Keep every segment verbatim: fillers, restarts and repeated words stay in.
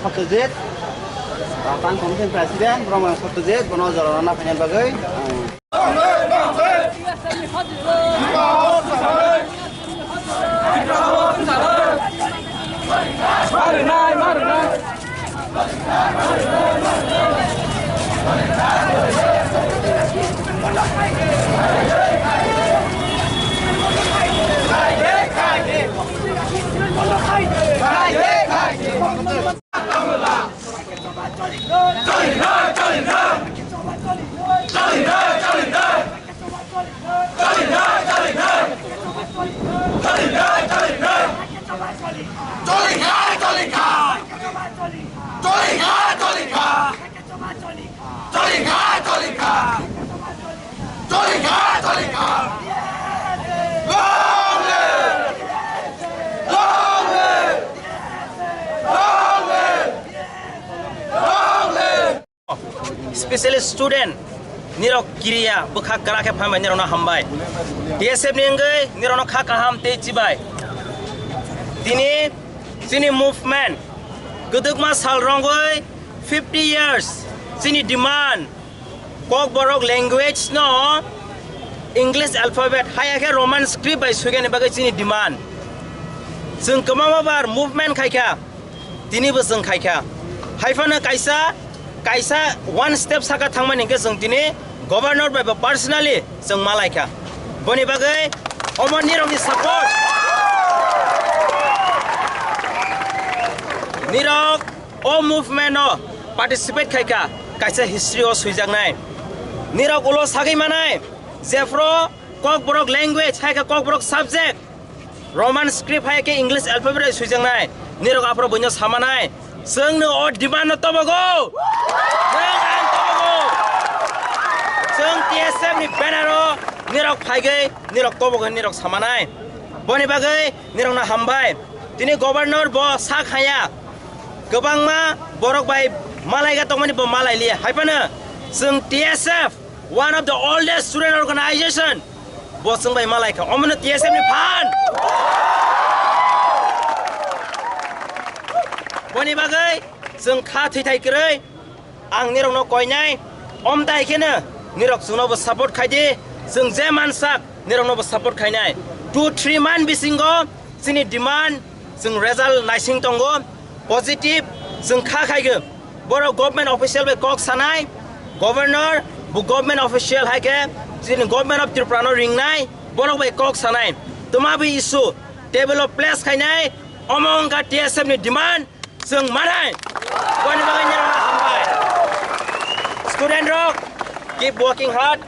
Satyajit, ah, Town Commission President, borok mano Satyajit, bono jorano naphainan bagwi, ah, Specially student nirok kiriya bwkha kwrak khe phaimai nirokno hambai. T S F ni wngwi nirokno kha kaham tei chibai. Tini chini movement kwdwkma sal rwngwi fifty years chini demand Kokborok language no English alphabet haya khe Roman script bai suigani bagwi chini demand. Chwng kwbangma bar movement khaikha. Tinibo chwng khaikha. Haiphano kaisa, kaisa one step saka thangmani hwnkhe chwng tini governor bai bo personally chwng malaikha. Boni bagwi omo nirokni support. Nirok o movement o participate khaikha, kaisa history o swijaknai. Nirok ulo sagwi manai, jephru Kokborok language hai khe Kokborok subject, Roman script hai khe English alphabet bai swijaknai. Nirok aphuru buino samanai. Chwngno o demand no tobogo. Chwng ang tobogo. Chwng T S F ni banner o nirok phaigwi nirok tobogo nirok samanai. Boni bagwi nirokno hambai. Tini governor bo sak haya. Kwbangma borok bai malaiga tongmani bo malai liya. Haiphano chwng T S F, one of the oldest student organization, bo chwng bai malaikha. Omono T S F ni phan. Boni bagwi chwng kha thwi thai kwrwi ang nirokno koinai. Omtai kheno nirok chwngno bo support khai di. Chwng je mansak nirokno bo support khainai. Two three month bisingo chini demand chwng result naising tongo. Positive chwng kha khaigwi. Borok government official bai kok sanai, governor, bo government official hai khe chini government of Tripura no ringnai, borok bai kok sanai. Twma bo issue table o place khainai, omo wngkha T S F ni demand, chwng manai. Boni bagwi nirokno hambai. Student rok, keep working hard,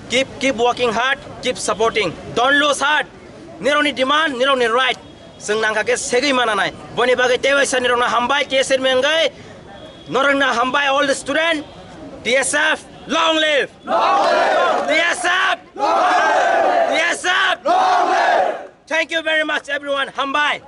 keep, keep working hard, keep supporting, don't lose heart. Nirokni demand, nirokni right. Chwng nangkha khe segwi mananai. Boni bagwi tei waisa nirokno hambai, T S F ni wngwi. Norokno hambai, all the student. T S F, long live! Long live! T S F! Long live! T S F! Long live! Thank you very much, everyone. Hambai!